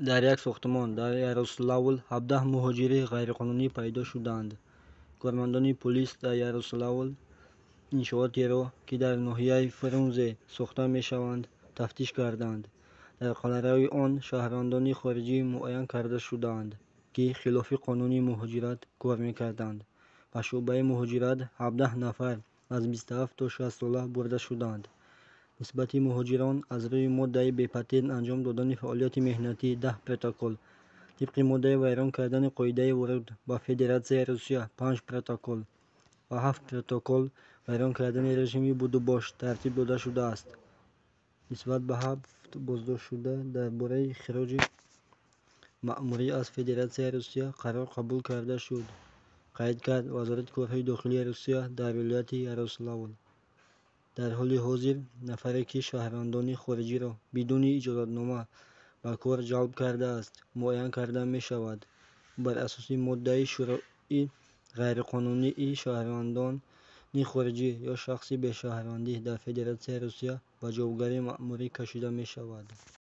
Дар як сохтмон дар Ярославл 17 муҳоҷири ғайриқонунӣ пайдо шуданд. Кормандони полис дар Ярославл иншоотеро, ки дар ноҳияи Фрунзе сохта мешаванд, тафтиш карданд. Дар қаламрави он шаҳрвандони хориҷӣ муайян карда шуданд, ки хилофи қонуни муҳоҷират кор мекарданд. Ба шӯъбаи муҳоҷират 17 нафар аз 27 то 60 сола бурда шуданд. Нисбати муҳоҷирон аз рӯи моддаи бе патент анҷом додани фаъолияти меҳнатӣ 10 протокол, тибқи моддаи вайрон кардани қоидаи вуруд ба Федератсияи Русия 5 протокол ва 7 протокол вайрон кардани режими будубош тартиб дода шудааст. Нисбат ба ҳафт боздоштшуда дар бораи ихроҷи маъмурӣ аз Федератсияи Русия қарор қабул карда шуд, қайд кард Вазорати корҳои дохилии Русия дар вилояти Ярославл. Дар ҳоли ҳозир нафаре, ки шаҳрвандони хориҷиро бидуни иҷозатнома ба кор ҷалб кардааст, муайян карда мешавад. Ӯ бар асоси моддаи шурӯъи ғайриқонунии шаҳрвандони хориҷӣ ё шахси бешаҳрвандӣ дар Федератсияи Русия ба ҷавобгарии маъмурӣ кашида мешавад.